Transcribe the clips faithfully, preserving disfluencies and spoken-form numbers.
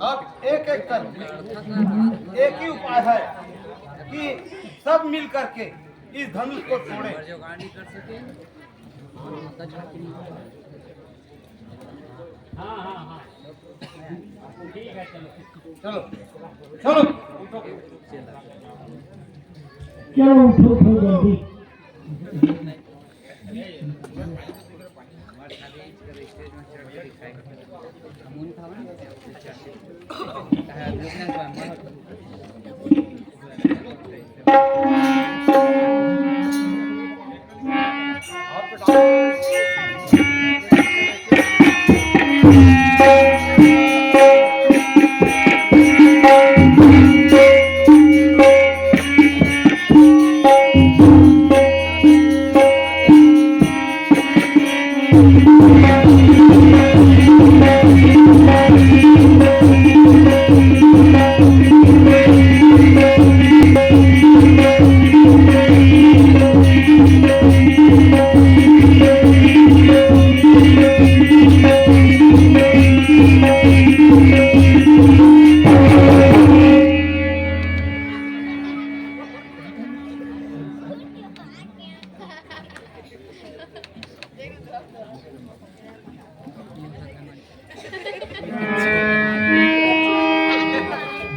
अब एक एक कर एक ही उपाय है कि सब मिल करके इस धनुष को तोड़े। हाँ, हाँ, हाँ। ठीक है, चलो। चलो, चलो। चलो, उठो, उठो, जल्दी।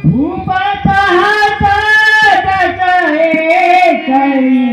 भूपत हाथ कहे करी